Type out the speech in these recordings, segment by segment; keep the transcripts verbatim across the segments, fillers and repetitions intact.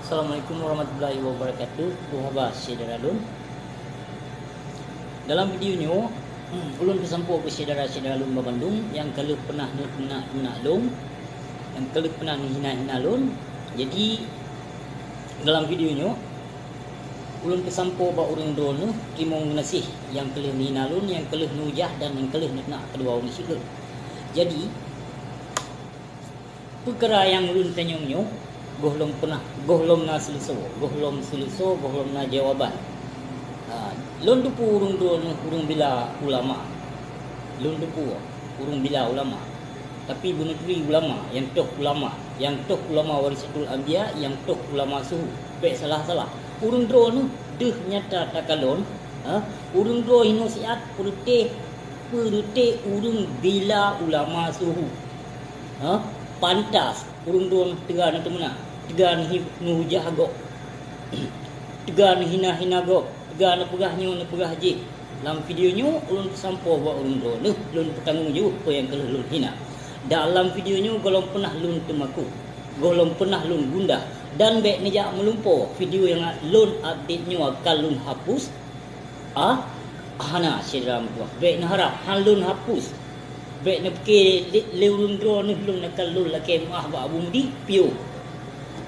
Assalamualaikum warahmatullahi wabarakatuh. Peue haba syedara lôn? Dalam video nyoe, ulôn peusampoe keu syedara-syedara lôn banmandum nyang ka lheueh peunah neuteunak-teunak lôn, nyang ka lheueh peunah neuhina-hina lôn. Jadi, dalam video nyoe, ulôn peusampoe bak ureuëng droeneuh teurimong geunaséh nyang ka lheueh neuhina lôn, nyang ka lheueh neuujah dan nyang ka lheueh neuteunak keudua ureuëng syiek lôn. Jadi, peukara nyang ulôn tanyong nyoe gohlom peunah, gohlom na seuleusoe, gohlom seuleusoe, gohlom na jawaban. Ha, lôn teupeue ureuëng droeneuh ureuëng bila ulama. Lôn teupeue ureuëng bila ulama. Tapi beuneuturi ulama, nyang toh ulama, nyang toh ulama warisatul anbiya, nyang toh ulama suhu. Bék salah-salah. Ureuëng droeneuh deuh nyata takalon, ha? Ureuëng droe hinoe siat peureuteh, peureuteh ureuëng bila ulama suhu. Ha? Pantas ureuëng droeneuh teuga neuteumeuna, teuga neuhi-, neuhujah gob, teuga neuhina-hina gob, teuga neupeugah nyoe neupeugah jih. Lam video nyoe ulôn peusampoe bak ureuëng droeneuh, lôn peutanggong jaweueb peue nyang ka lheueh lôn hina. Dalam video nyoe gohlom peunah lôn teumakot, gohlom peunah lôn gundah, dan bék neujak meulumpoe. Video nyang lôn update nyoe akan lôn hapus. Ah, hana syedara meutuah. Bék neuharab, han lôn hapus. Bék neupiké lé, lé ureuëng droeneuh lôn akan lôn lakée meuáh bak Abu Mudi, piôh.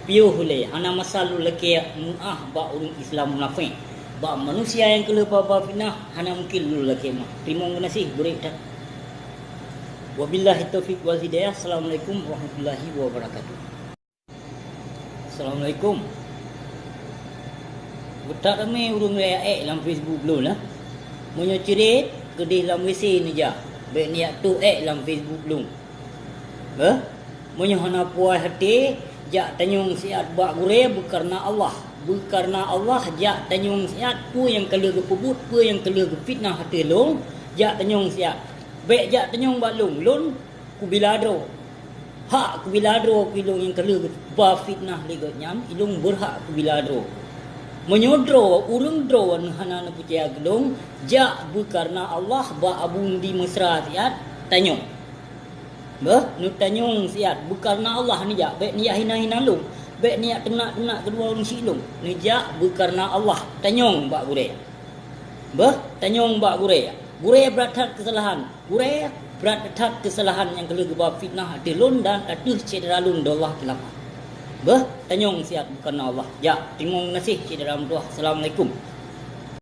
Piôh lé, hana masa lôn lakée meuáh bak ureuëng Islam munafék. Bak manusia nyang ka lheueh ba-ba fitnah, hana mungken lôn lakée meuáh. Teurimong geunaséh, beurek that. Wabillahi taufiq wal hidayah. Assalamualaikum warahmatullahi wabarakatuh. Assalamualaikum. Beutak ramé ureuëng raya ék lam Facebook lôn, nah. Meunyoe cirét, keudeh lam WC neujak, bék neujak toh ék lam Facebook lôn. Beuh, meunyoe hana puas até, jak tanyong siat bak gurée beukareuna Allah. Beukareuna Allah jak tanyong siat peue nyang ka lheueh geupeubuet, peue nyang ka lheueh geufitnah ateueh lôn, jak tanyong siat. Bék jak tanyong bak lôn, lôn kubila droe. Hak kubila droe keu ilôn nyang ka lheueh geuba fitnah lé gobnyan, ilôn beurhak kubila droe. Meunyoe droe, ureuëng droe hana neupeucaya keu lôn, jak beukareuna Allah bak Abu Mudi Mesra siat tanyong. Beuh, neutanyong siat, beukareuna Allah neujak, bék neujak hina-hina lôn, bék neujak teunak-teunak keudua ureuëng syiek lôn. Neujak beukareuna Allah, tanyong bak gurée. Beuh, tanyong bak gurée. Gurée brat that keusalahan. Gurée brat that keusalahan nyang ka lheueh geuba fitnah ateueh lôn dan ateueh syedara lôn Abdullah Khilafah. Beuh, tanyong siat beukareuna Allah. Jak, teurimong geunaséh syedara meutuah. Assalamualaikum.